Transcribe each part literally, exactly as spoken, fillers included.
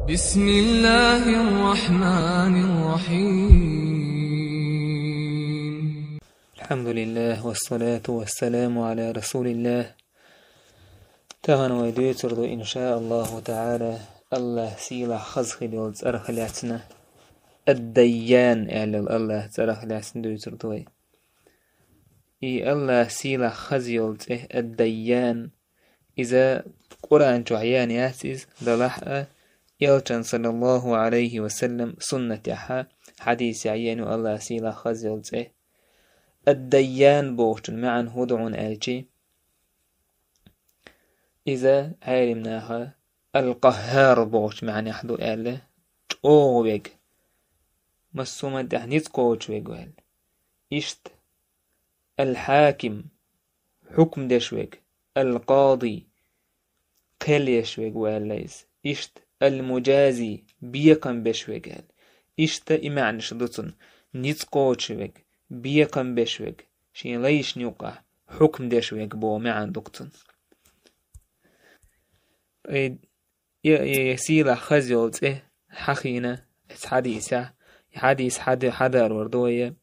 بسم الله الرحمن الرحيم. الحمد لله والصلاة والسلام على رسول الله. Тахана вай дуьйцур ду, иншааллаху таала, Аллахь сийлахь хаза хила йолу цӀарах лаьцна. Ад-Дайян аьлла Аллахь цӀарах лаьцна дуьйцур ду вай. И Аллахь сийлахь хаза йолу цӀе Ад-Дайян, иза Къуръан чохь ян яц иза, далахь а, Элчан, саллаллаху алейхи ва саллям, суннатехь а, хьадисехь а ян ю Аллахь сийлахь хаза йолу цӀе. Ад-Дайян бохучун маьӀна хӀун ду хьуна аьлчи, иза Ӏелимнаха Ал-Къаххар бохучу маьӀнехь ду аьлла, чӀогӀа вега, массо а хӀуманна тӀехь ницкъ кхочуш вега ву аьлла. Иштта Ал-Хьаким, хьукм деш вега, Ал-Къади, кхел еш вега ву аьлла иза. Иштта Ал-Муджази, бекхам беш вега аьлла. Иштта и маьӀнаш ду цунна: ницкъ кхочуш вега, бекхам беш вега, шен лайшна юкъахь хьукм деш вега боху маьӀна ду цунна. И, и, и сийлахь хаза йолу цӀе хьахийна эцу хьадисехь, и хьадис хьаде-, хьадаро дойа.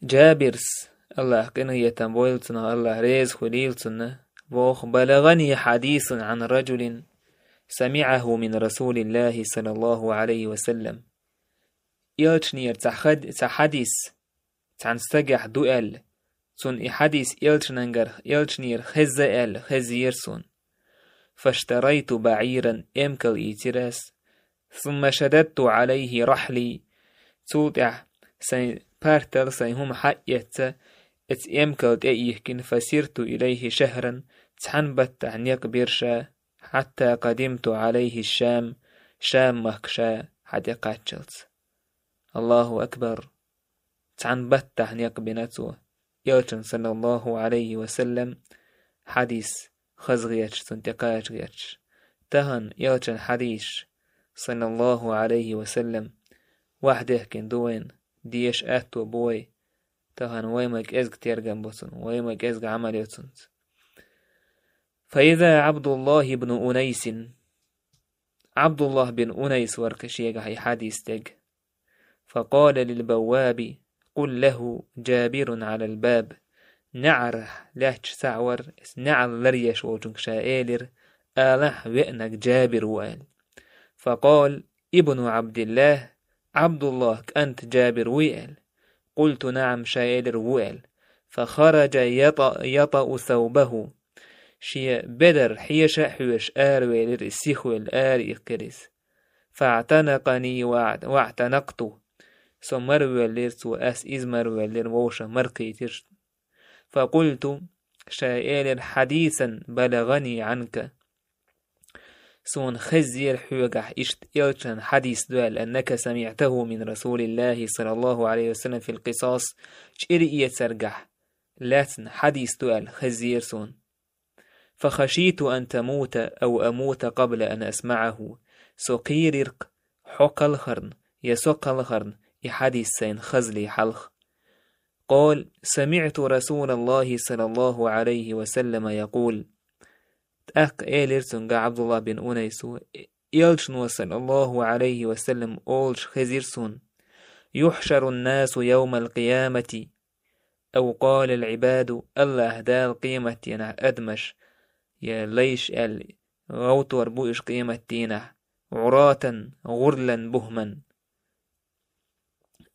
Джабирс, Аллахь къинхетам бойла цунах, Аллахь реза хуьлийла цунна, боху: «БалагӀани хьадисун Ӏан раджулин самиӀаху мин Расулиллахи саллаллаху алейхи ва саллям». Элчанера цхьа хад-, цхьа хьадис цхьана стагехь ду аьлла, цунна и хьадис элчанангара, элчанера хезна аьлла, хезира суна. «Фаштарайту баӀиран», эмкал ийцира ас. «Сумма шададту Ӏалайхи рахьли». Цул тӀаьхьа сайн партал сайн хӀума хьаэцна, эцу эмкал тӀе а йихкина, «фасирту илайхи шахран», цхьана баттахь некъ бира ша, «хьатта къадимту Ӏалайхи Шам», Шам-махка ша хьатӀекхаччалц. Аллаху акбар! Цхьана баттахь некъ бина цо, элчан, саллаллаху алейхи ва саллам, хьадис хаза гӀерташ, цунна тӀекхача гӀерташ. Тахана элчан хьадисаш, саллаллаху алейхи ва саллам, вахь дехкина ду вайна, деша аьтто бу вай. Тахана вай ма кӀезга тергам бо цунна, вай ма кӀезга Ӏамал йо цунца. Фаиза Абдуллах ибн Унайсин. Абдуллах бин Унайс вара кхин шегахь и хьадис стаг. فقال للبواب: قل له جابر على الباب. НеӀарехь лаьтташ цхьаъ вара, иза неӀалт ларъеш волчуьнга ша элира: «Алахь, веанарг Джабир ву», – аьлла. فقال: «ابن عبد الله, Абдуллах кӀант Джабир вуй?» – аьлла. قلت: «نعم», ша элира: «Ву», – аьлла. فخرج يطأ، يطأ ثوبه. Шен бедар хьеша а хьоьшуш аравелира иза, сихвелла ара иккхира иза. فاعتنقني واعت-، واعتنقته. Со марвоьллира цо, ас иза марвоьллира, вовшах маркхийтира. فقلت, ша элира: حديثا بلغني عنك. Суна хезира хьоьгахь иштта элчан хьадис ду аьлла, أنك سمعته من رسول الله صلى الله عليه وسلم في القصاص, чӀир эцаргахь лаьцна хьадис ду аьлла хезира суна. فخشيت أن تموت أو أموت قبل أن أسمعه. Со кхийрирх хьо кхалхарна, я со кхалхарна, и хьадис сайна хазале хьалха. قال: سمعت رسول الله صلى الله عليه وسلم يقول. ТӀаккха элира цуьнга Абдуллах бин Унайсо: «Элчано, саллаллаху алейхи ва саллям, олуш хезира суна: يحشر الناس يوم القيامة أو قال العباد, Аллахь Дала къематдийнахь адамаш, я лайш аьлла, гӀовтор бу уьш къематдийнахь, عراة, гӀурла, бухӀма».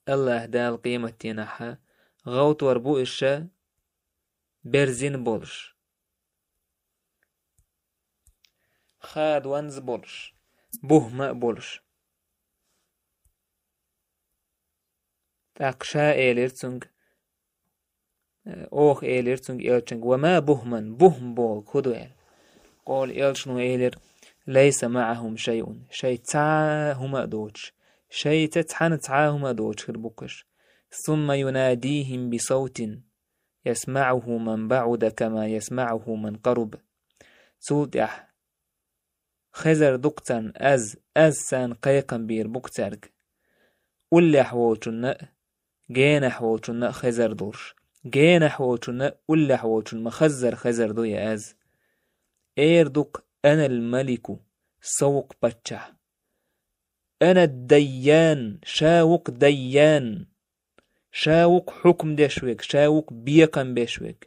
Аллахь Дала къематдийнахь гӀовтор бу уьш берзина болуш, хадонза болуш, бухӀма а болуш. ТӀаккха ша элира цуьнга, э, оха элира цуьнга, элчанга: «وما بهما, бухӀма бохург хӀун ду?» – аьлла. قال, элчано элира: ليس معهم شيء, шайца цхьа а хӀума а доцуш, шайца цхьаьна цхьа а хӀума а доцуш хир бу-кх уьш. ثم يناديهم بصوت يسمعه من بعد كما يسمعه من قرب. Цул тӀаьхьа хезар ду-кх царна аз, аз царна кхайкхам бийр бу-кх цаьрга. Уллехь волчунна а, генахь волчунна а хезар долуш, генахь волчунна а, уллехь волчунна ма-хаззара хезар ду я аз. Эр ду-кх: أنا الملك, со ву-кх паччахь. Ана ад-дайян, ша ву-кх дайян. Ша ву-кх хьукм деш верг, ша ву-кх бекхам беш верг.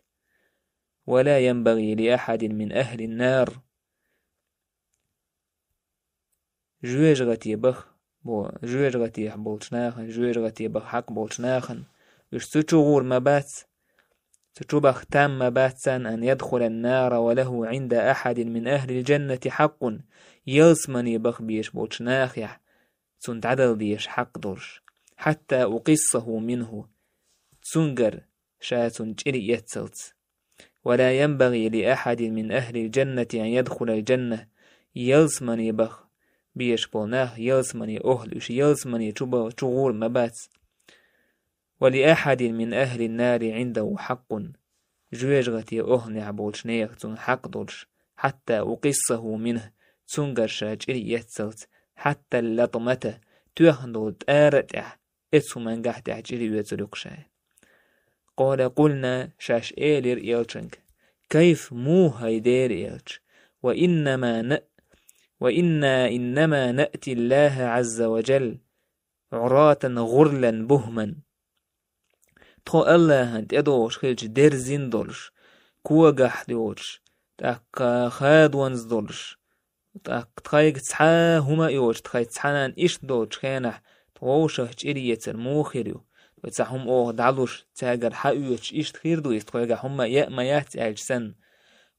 Ва ла янбагӀи ли ахьадин мин ахьлин нар. ЖоьжагӀате баха бо-, жоьжагӀатехь болчу нахана, жоьжагӀате баха хьакъ болчу нахана, уьш цу чу гӀур ма бац, цу чу баха там ма бац царна, ан ядхулан нара ва лахӀу Ӏинда ахьадин мин ахьлил джаннати хьакъун, ялсамане баха безаш болчу нахехь цунна дӀадала дезаш хьакъ долуш, хьатта укъиссахӀу минхӀу, цуьнгара ша цунна чӀир эццалц. Ва ла янбагӀи ли ахьадин мин ахьлил джаннати ан ядхулал джанна. Ялсамане баха безаш болу нах, ялсамане охьла уьш, ялсамане чу ба-, чу гӀур ма бац. Ва ли ахьадин мин ахьлин нари Ӏиндаху хьакъун. ЖоьжагӀате охьанехь болчу нехан цунна хьакъ долуш, хьатта укъиссахӀу минхӀ, цуьнгара ша чӀир эццалц, хьатта латмата, тоьхна долу тӀара а тӀехь, эцу хӀумангахь тӀехь чӀир оьцур ю-кх ша. Къала къулна, шаьш элира элчанга: «Кайф, муха хӀай дера элча? Ва иннама на-, ва инна иннама наъти Аллаха Ӏазза ва джалла Ӏуратан гӀурлан бухӀман». Тхо Аллахьан тӀедогӀуш хилча дерзина долуш, когахь йоцуш, тӀаккха хадонца долуш, тӀаккха тхайга цхьа а хӀума а йоцуш, тхайца цхьаьна иштта долчу хенахь, тхо вовшах чӀир эцар муха хир ю? Тхо цхьа хӀума оха дӀалуш, цаьргара хьаоьцуш, иштта хир ду иза, тхоьгахь хӀумма яа ма яц аьлча санна.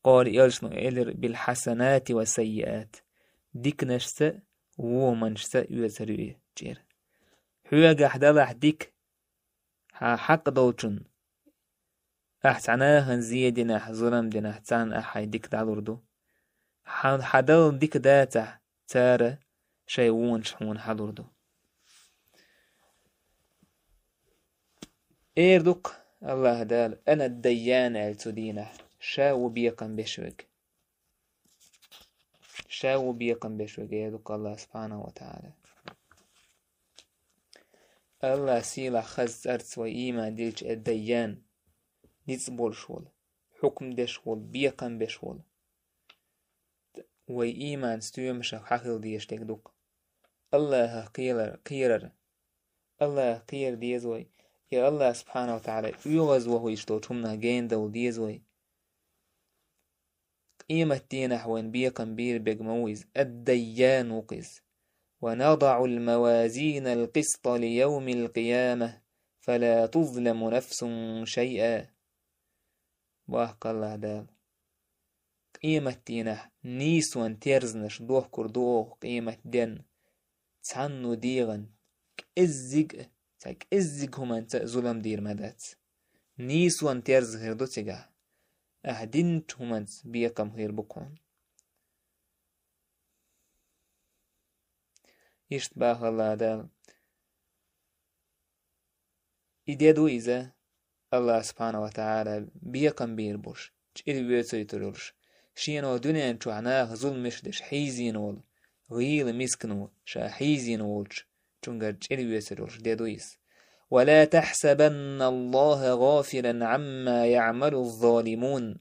Къала, элчано элира: «Билхьасанати ва саййиат». Диканашца а, вон хӀуманашца а оьцур ю и чӀир. Хьоьгахь далахь дика, хьан хьакъ долчунна. Ахь цхьа нахана зе динехь, зулам динехь, царна ахь хьайн дика дӀалур ду. Хьан хьан далла дика дацахь, цара шайн вонаш хьуна хьалур ду. Эр ду-кх Аллаха Дала: «Ана ад-дайян», аьлла цу дийнахь, ша ву бекхам беш верг. Ша ву бекхам беш верг, эр ду-кх Аллах субхьанаху ва таӀала. Аллах сийлахь хаза цӀарца вай ийман дилча, ад-дайян, ницкъ болуш волу, хьукм деш волу, бекхам беш волу. Вай ийман стоьмашах хьан хила дезаш дерг ду-кх. Аллахах кхерар, кхерар. Аллахах кхера деза вай. И Аллах субхьанаху ва таӀала оьгӀаз вахуьйтуш долчу хӀуманах гена довла деза вай. Къематдийнахь вайн бекхам бийр берг ма ву иза, ад-дайян ву-кх иза. «Ва надаӀул мавазинал къиста ли явмил къияма, фала тузламу нафсун шайъа». Боху Аллах Дала: «Къематдийнахь нийсонан терзанаш дохкур ду оха къематденна, цхьанна дегӀан кӀеззиг а, цхьа кӀеззиг хӀуманца а зулам дийр ма дац. Нийсонан терза хир ду цигахь. Ахь динчу хӀуманца бекхам хир бу-кх хьуна». Иштта боху Аллах Дала. И де ду иза, Аллах субхьанаху ва таӀала бекхам бийр болуш, чӀир воьцуьйтур йолуш, шена дуьнен чохь наха зуламаш деш хьийзийна волу гӀийла мискано, ша хьийзийна волчу, цуьнгара чӀир воьцур йолуш де ду иза. «Ва ла тахьсабанна Аллаха гӀафилан Ӏамма яӀмалу ззалимун».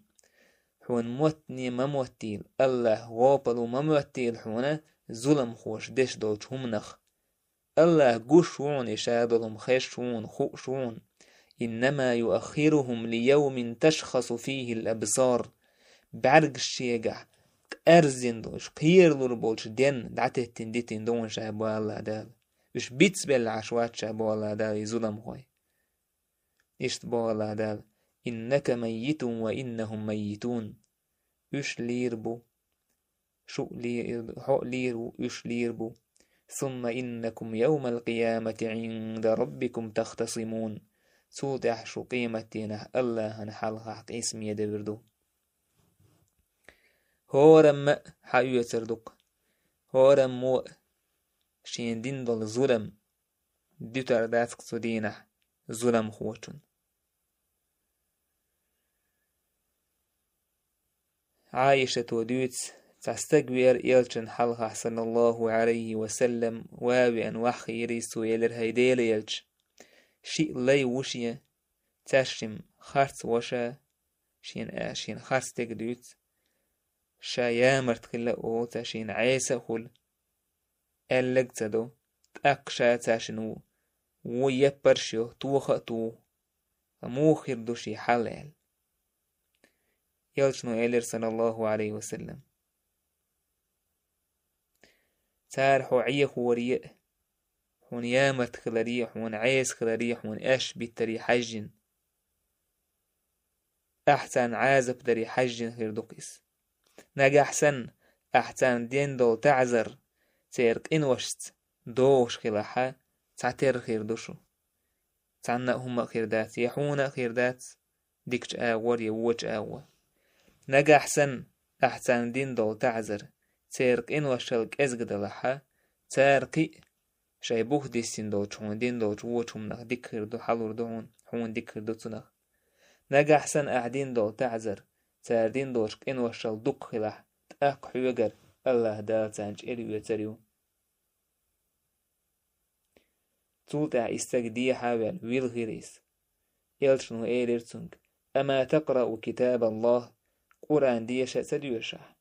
Хьуна моттане ма моттийла, Аллах гӀопал ву ма моттийла хьуна зуламхоша деш долчу хӀуманах. Аллах гуш ву хьуна и ша долу хӀума, хезаш ву хьуна, хууш ву хьуна. «Иннама юаххирухум ли явмин ташхасу фихил абсар». БӀаьргаш шегахь къаьрзина долуш, кхералур болчу денна дӀатеттина дитина ду хьуна ша, боху Аллах Дала. Уьш бицбелла Ӏаш вац ша, боху Аллах Дала, и зуламхой. Иштта боху Аллах Дала: «Иннака маййитун ва иннахум маййитун». Уьш лийр бу. Шу а ле-, хьо а лийр ву, уьш лийр бу. «Сумма иннакум явмал къиямати Ӏинда раббикум тахтасимун». Цул тӀаьхьа шу къематдийнахь Аллахьан хьалхахь къийсаме девр ду. ХӀораммо а хьаоьцур ду-кх. ХӀораммо а шен дина долу зулам дуьтур дац-кх цу дийнахь зуламхочун. Ӏайшато дуьйцу, цхьа стаг веара элчанна хьалхахь, саллаллаху Ӏалайхи ва саллам, ван веана ваха хиира иза, цо элира: «ХӀай Делан элча, шиъ лай ву шен, цаьршимма харц ваша», шена а, шена харц стеган дуьйцу. ша ямарт хила а оцу шена Ӏеса а хуьлу, аьллаг а ца до, тӀаккха ша цаьршина ву, вон яппарш йо, тоха а туху, ткъа муха хир ду шен хьал аьлла. Элчано элира, саллаллаху Ӏалайхи ва саллам: «Цара хьо Ӏехоре а, хьуна ямарт хиларе а, хьуна Ӏеса хиларе а, хьуна аьшпаш биттаре а хьаьжжина, ахь царна Ӏазап даре хьаьжжина хир ду-кх иза. Нагахь санна ахь царна дина долу таӀзар церан къиношца догӀуш хилахь, цхьатерра хир ду шу. Цхьанна а хӀумма а хир дац, я хьуна а хир дац дикачу агӀор, я вочу агӀор. Нагахь санна ахь царна дина долу таӀзар церан къиношал кӀезиг далахь, цара кхин а шайн бух диссина долчу хьуна дина долчу вочу хӀуманах дика хир ду, хьалур ду хьуна, хьуна дика хир ду цунах. Нагахь санна ахь дина долу таӀзар цара дина долчу къиношал дукха хилахь, тӀаккха хьоьгара АллахӀ Дала царна чӀир оьцур ю». Цул тӀаьхьа и стаг дехьа а ваьлла, вилхира иза. Элчано элира цуьнга: «أما تقرأ كتاب الله؟ Къуръан деша а ца доьшу ахь?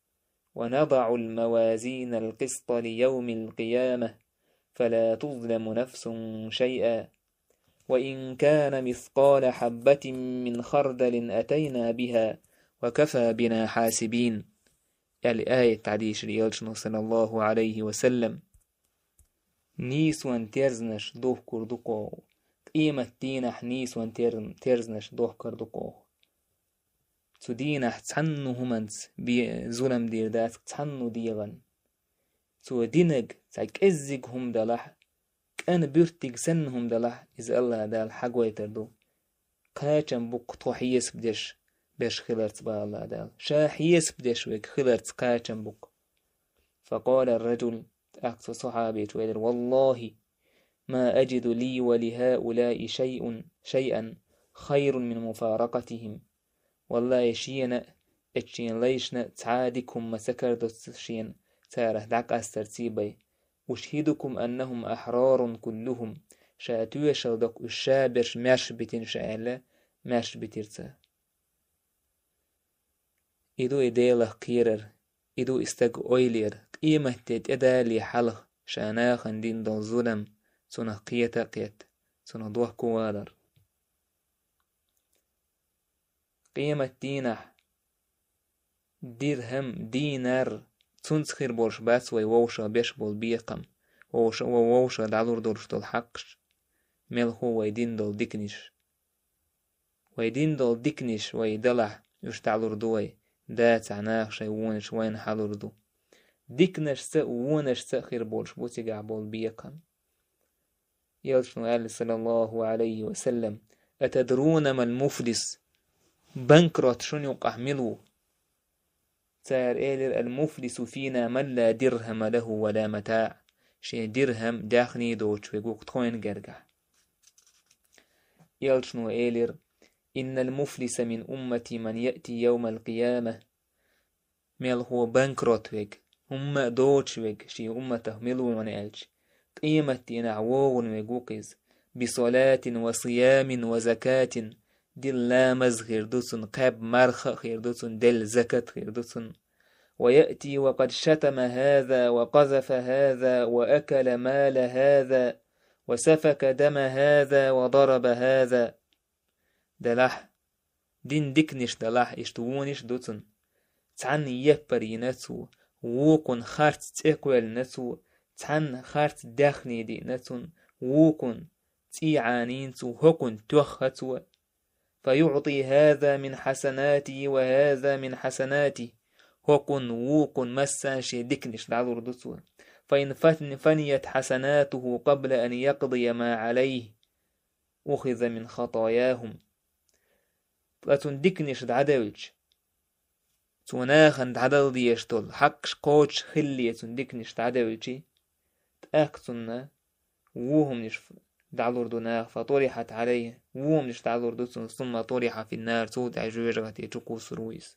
ونضع الموازين القسط ليوم القيامة فلا تظلم نفس شيئا وإن كان مثقال حبة من خردل أتينا بها وكفى بنا حاسبين», аьлла аят дӀадийшира Элчано, саллаллаху Ӏалайхи ва саллам. Нийсонан терзанаш дохкур ду-кх оха. Къематдийнахь нийсонан тер-, терзанаш дохкур ду-кх оха. Цу дийнахь цхьанна хӀуманца бе-, зулам дийр дац-кх цхьанна дегӀан. Цо динарг цхьа кӀеззиг хӀума далахь, кӀан буьртиг санна хӀума далахь, иза АллахӀ Дала хьагойтур ду. Кхачам бу-кх тхо хьесап деш берш хиларца, боху АллахӀ Дала. Ша хьесап деш верг хиларца кхачам бу-кх. فقال الرجل, тӀаккха цу сахьабичо элира: «والله ما أجد لي ولهؤلاء شيء، شيئا خير من مفارقتهم». Валлахьи, шена а, эцу шен лайшна а цхьа а дика хӀума ма ца карадо шена царах дӀакъастарций бен. «أشهدكم أنهم أحرار كلهم». Ша тоьшалла до-кх уьш, ша берш маьрша битина ша аьлла, маьрша битира цо. И ду и Делах кхерар, и ду и стаг ойлера, къематде тӀедалале хьалха ша нахана дина долу зулам цунах кхета а кхетта, цунах дохко а валар. Къематдийнахь дирхӀам, динар, цунца хир болуш бац вай вовшах беш болу бекхам, вовша-, вай вовшах дӀалур долуш долу хьакхаш, мелхо вай дина долу диканаш. Вай дина долу диканаш вай далахь, уьш дӀалур ду вай, дацахь наха шайн вонаш вайна хьалур ду. Диканашца а, вонашца а хир болуш бу цигахь болу бекхам. Элчано аьлла, саллаллаху Ӏалайхи ва саллам: «أتدرون ما المفلس؟» Банкрот шуна юкъахь мила ву? Цара элира: «المفلس فينا من لا درهم له ولا متاع». Шен дирхӀам, даьхни доцуш верг ву-кх тхойна гергахь. Элчано элира: «إن المفلس من أمتي من يأتي يوم القيامة». Мелхо банкрот верг, хӀумма а доцуш верг шен умматах мила ву аьлча, къематдийнахь вогӀун верг ву-кх иза: «بصلاة وصيام وزكاة». Дилла ламаз хир ду цунна, кхаьбна марха а хир ду цунна, делла закат хир ду цунна. «ويأتي وقد شتم هذا وقذف هذا وأكل مال هذا وسفك دم هذا وضرب هذا». Делахь, дина диканаш далахь, иштта вонаш ду цунна. Цхьанна яппар йина цо, вукхунна харц цӀе кхоьллина цо, цхьанна харц даьхни диъна цунна, вукхунна цӀий Ӏанийна цо, хӀокхунна тоьхна цо. «فيعطي هذا من حسناته وهذا من حسناته». ХӀокхунна, вукхунна массарна шен диканаш дӀалур ду цо. «فإن فن-، فنيت حسناته قبل أن يقضي ما عليه أخذ من خطاياهم». Ткъа цунна диканаш дӀадевлча, цо нахана дӀадала дезаш долу хьакхаш кхочуш хиллале цунна диканаш дӀадевлча, тӀаккха цунна вон хӀуманаш дӀалур ду наха, «فطرحت عليه», вон хӀуманаш дӀалур ду цунна, «ثم طرح في النار», цул тӀаьхьа жоьжахате чу кхуссур ву иза.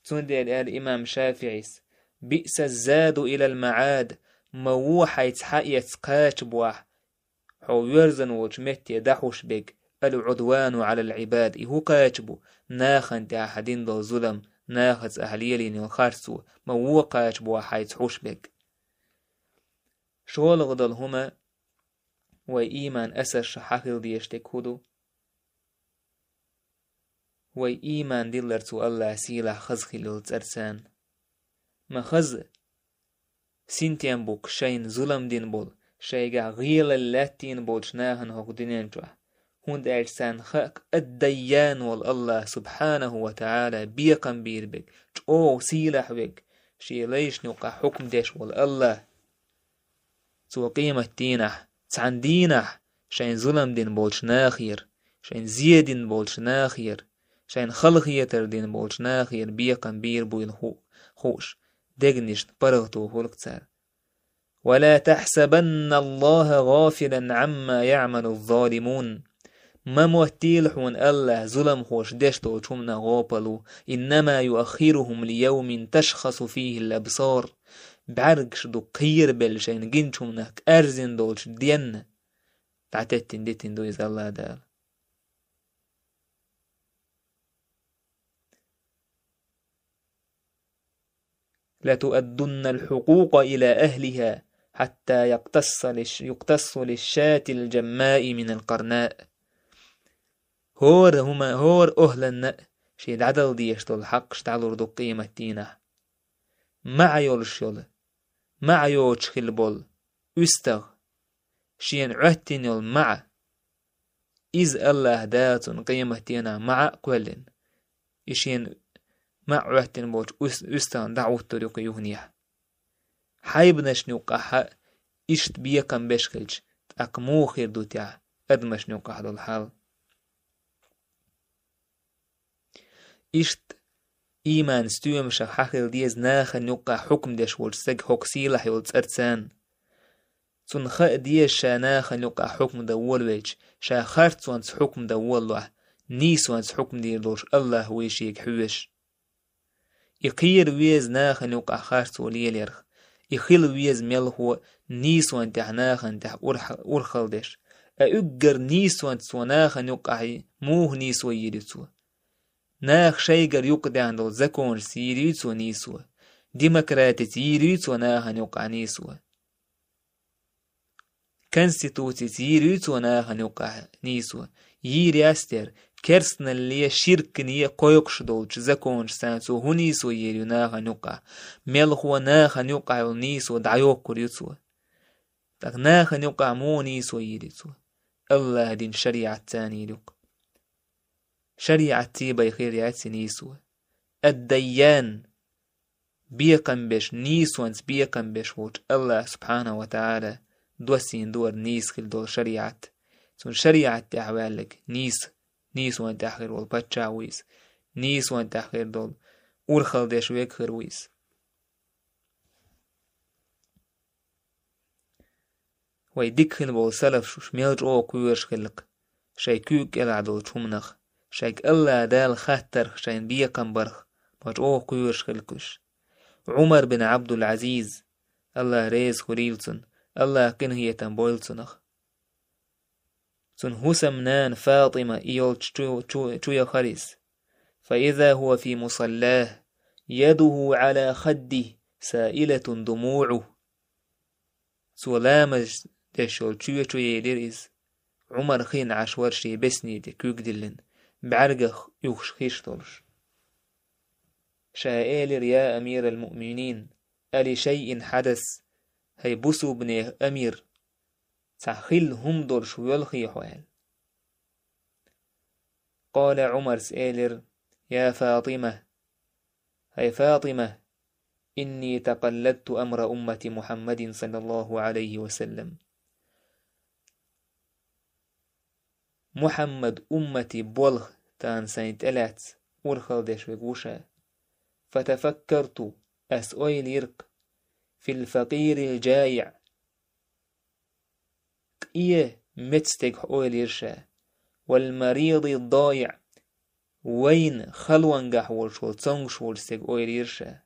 Цундела аьлла имам ШафиӀис: «بئس الزاد إلى المعاد», ма вон хьайца хьаэцна кхача бохь, хьо верзан волчу метте дӀахьуш берг, «العدوان على العباد», и хӀун кхача бу, нахана тӀехь хьан дина долу зулам, нахаца ахьа лелийна йолу харцо, ма вон кхача бохьа хьайца хьуш берг. ШолгӀа долу хӀума, вай ийман асарша хьахила дезаш дерг хӀун ду? Вай ийман диллар цу Аллахь сийлахь хаза хила йолу цӀарца. Ма хаза, синтем бу-кх шайна зулам дина болу, шайгахь гӀелалла лаьттийна болчу нахана хӀокху дуьнен чохь, хӀунда аьлча царна хаьа-кх Ад-Дайян волу Аллахь субхьанаху ва таӀала бекхам бийр берг, чӀогӀа сийлахь верг, шен лайшна юккъахь хьукм деш волу Аллахь. Цо къематдийнахь, цхьана дийнахь шайн зулам дина болчу нахера, шайн зе дина болчу нахера, шайн халахетар дина болчу нахера бекхам бийр буйла ху-, хууш, дегнашна паргӀато хуьлу-кх цара. «ولا تحسبن الله غافلا عما يعمل الظالمون». Ма моттийла хьуна Аллахь зуламхоша деш долчу хӀуманах гӀопал ву. «إنما يؤخرهم ليوم تشخص فيه الأبصار». БӀаьргаш ду кхерабелла шайна гинчу хӀуманах кӀарзина долчу денна дӀатеттина дитина ду иза Аллахь Дала. «لتؤدن الحقوق إلى أهلها حتى يقتص للش-، يقتص للشاة الجماء من القرناء». ХӀора хӀума, хӀора охӀланна а шен дӀадала дезаш долу хьакъаш дӀалур ду къематдийнахь. МаӀа йолуш йолу, маӀа йоцуш хила болу уьстагӀ, шена Ӏоьттина йолу маӀа, иза Аллахь Дала цунна къематдийнахь маӀа а кхоьллина, и шена маӀа Ӏоьттина болчу уьс-, уьстагӀна дӀахӀуттур ю кху юханехь. Хьайбанашна юккъахь а иштта бекхам беш хилча, тӀаккха муха хир ду техьа адамашна юккъахь долу хьал? Иштта ийман стоьмашах хьахила деза нахана юккъахь хьукм деш волчу стага хӀокху сийлахь йолу цӀарца. Цунна хаа деза ша нахана юккъахь хьукм дан волавелча, ша харцонца хьукм дан волалахь, нийсонца хьукм дийр долуш Аллахь вуй шега хьоьжуш. И кхера веза нахана юккъахь харцо лелорах, и хила веза мелхо нийсонна тӀехь, нахана тӀехь урх-, урхалла деш. Ткъа уггар нийсонца цо нахана юккъахь муха нийсо йийр ю цо? Наха шайгара юкъадаьхна долу законашца йийр юй цо нийсо? Демократица йийр юй цо нахана юккъахь нийсо? Конституцица йийр юй цо нахана юккъахь нийсо? Йийр яц дера, керстаналле, ширкане кхойкхуш долчу законашца цо хӀун нийсо йийр ю нахана юккъахь? Мелхо нахана юккъахь йолу нийсо дӀайоккхур ю цо? ТӀаккха нахана юккъахь муха нийсо йийр ю цо? Аллахь дина шариӀатца йийр ю-кх. ШариӀатца бен хир яц и нийсо. Ад-Дайян, бекхам беш, нийсонца бекхам беш волчу Аллахь субхьанаху ва таӀала доссийна ду хӀара нийса хила долу шариӀат. Цуьнан шариӀат тӀехь ваьлларг нийса, нийсонна тӀехь хир волу паччахь ву иза. Нийсонна тӀехь хир долу урхалла деш верг хир ву иза. Вай дика хила болу салафаш уьш мел чӀогӀа кхоьруш хилла-кх шайн куьйга кӀелахь долчу хӀуманах, шайга Аллахь Дала хаттарх, шайна бекхам барх ма чӀогӀа кхоьруш хилла-кх уьш. Ӏумар бин Ӏабдул-Ӏазиз, Аллахь реза хуьлийла цунна, Аллахь къинхетам бойла цунах. Цуьнан хӀусамнана Фатима и йолчу чу, чу, чу яхара иза. فإذا هو في مصلاه، يده على خده، سائلة دموعه. Цо ламаз деш йолу чоь чу елира иза. Ӏумар хин Ӏаш вара шен бесни тӀе куьг диллина, бӀаьргах юхуш хиш долуш. Ша элира: «Я амирал-муъминин, али шайъин хьадас, хӀай бусулбанех амир, цхьа хилла хӀума долуш воьлхий хьо?» — аьлла. Къала, Ӏумарс элира: «Я Фатима, хӀай Фатима, инни такъалладту амра уммати Мухьаммадин саллаллаху Ӏалайхи ва саллам. Мухьаммад уммати болх тахана сайна тӀелаьцна урхалла деш верг ву ша. Фатафаккарту, ас ойла йира-кх, фил факъирил джаиӀ, къе меца стегах ойла йира ша, вал мариди ддаиӀ, вайна халонгахь волуш волу, цомгуш волчу стегах ойла йира ша,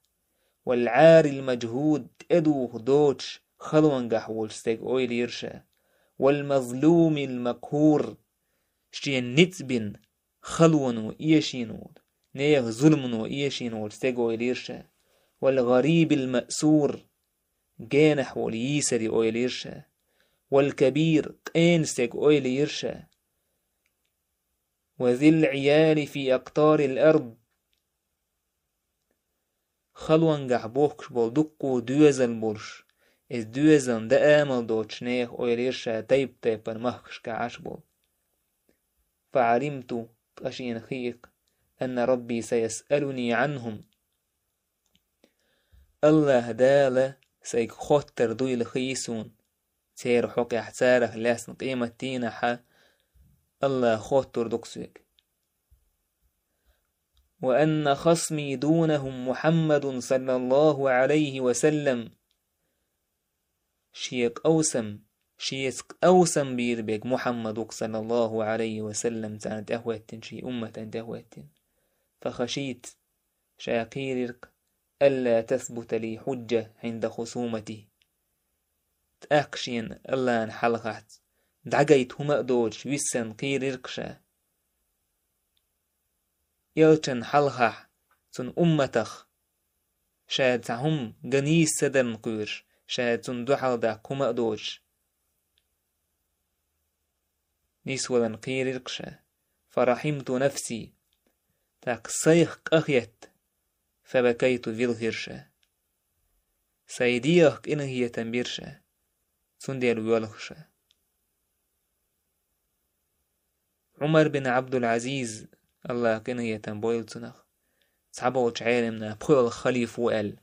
вал Ӏарил маджхӀуд, тӀедуху доцуш, халонгахь волчу стегах ойла йира ша, вал мазлумил макхӀур, шен ницкъ бина, халоно эшийна волу, нехан зуламо эшийна волчу стеган ойла йира ша. والغريب المأسور, генахь волу йийсаре ойла йира ша. والكبير, къена стеган ойла йира ша. وذي العيال في أقطار الأرض, халонгахь бохкуш болу дуккха а доьзал болуш, иза доьзална дан амал доцуш нехан ойла йира ша тайп-тайпана махкашкахь Ӏаш болу. فعلمت, ткъа шена хиира, أن ربي سيسألني عنهم. АллахӀ Дала сайга хоттур дуйла хиира суна, церан хьокъехь, царах лаьцна къематдийнахь АллахӀа хоттур ду-кх соьга. وأن خصمي دونهم محمد صلى الله عليه وسلم. Шен къовсам, шеца къовсам бийр берг Мухьаммад ву-кх, саллаллаху Ӏалайхи ва саллам, царна тӀехӀоьттина, шен умматана тӀехӀоьттина. فخشيت, ша кхийрира-кх, ألا تثبت لي حجة عند خصومتي. ТӀаккха шена АллахӀана хьалхахь дӀагайта хӀума а доцуш виссарна кхийрира-кх ша. Элчанна хьалхахь, цуьнан умматах, ша цхьа хӀума ган нийса ца дарна кхоьруш, ша цунна дуьхьал даккха хӀума а доцуш, нисваларна кхийрира-кх ша. فرحمت نفسي, тӀаккха сайх къахетта, فبكيت, вилхира ша. Сайн дегӀах къинхетам бира ша, цундела воьлху ша. Ӏумар бин Ӏабдул-Ӏазиз, АллахӀа къинхетам бойла цунах, цхьаболчу Ӏеламнаха пхоьалгӀа халифа ву аьлла,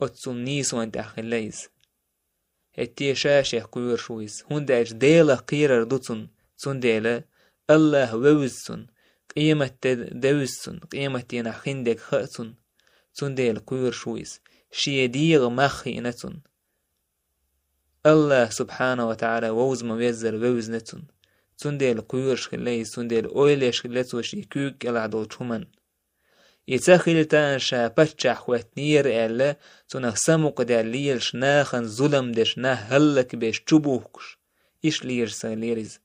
оццул нийсонна тӀехь хилла иза. ХӀетте а ша шех кхоьруш ву иза, хӀунда аьлча Делах кхерар ду цунна, цундела АллахӀ вевза цунна, къемат де девза цунна, къематдийнахь хиндерг хаьа цунна, цундела кхоьруш ву иза. Шен дегӀан мах хиъна цунна. АллахӀ, субхьанаху ва таӀала, вовза ма-веззара вевзина цунна. Цундела кхоьруш хилла иза, цундела ойла еш хилла цо шен куьйга кӀелахь долчу хӀуманна. И ца хилча, ша паччахь хӀоьттинера аьлла, цунах самукъадаьлла лелаш, нахана зулам деш, нах хӀаллакбеш, чубухкуш, иштта лелаш ца хилера иза.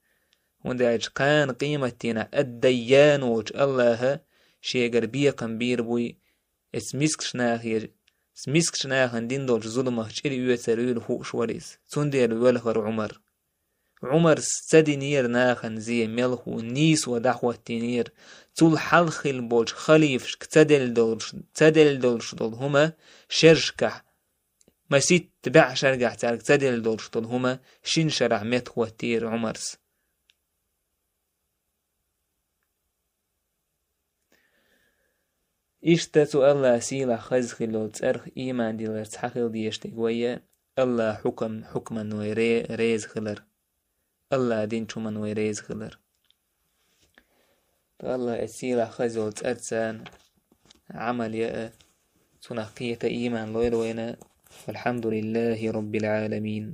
ХӀунда аьлча кхана къематдийнахь ад-Дайян волчу АллахӀа шегара бекхам бийр буй, эцу мискачу нахера, мискачу нахана дина долчу зуламах чӀир оьцур вуйла хууш вара иза. Цундела воьлхара Ӏумар. Ӏумарс ца динера нахана зен мелхо, нийсо дӀахӀоттийнера. Цул хьалха хилла болчу халифашка ца делла долуш, ца делла долуш долу хӀума шерашкахь, маситта бӀе шаргахь цаьрга ца делла долуш долу хӀума шина шарахь меттахӀоттийра Ӏумарс. Иштта цу АллахӀа сийлахь хаза хилла йолу цӀарах ийман дилар цхьа хила дезаш дерг вай, АллахӀа хьукам-, хьукман вай ре-, реза хилар. АллахӀа динчу хӀуман вай реза хилар. АллахӀа эцу сийлахь хаза йолу цӀарца Ӏамал яа, цунах кхета ийман лойла вайна. Валхьамдулиллахи Роббил Ӏаламин.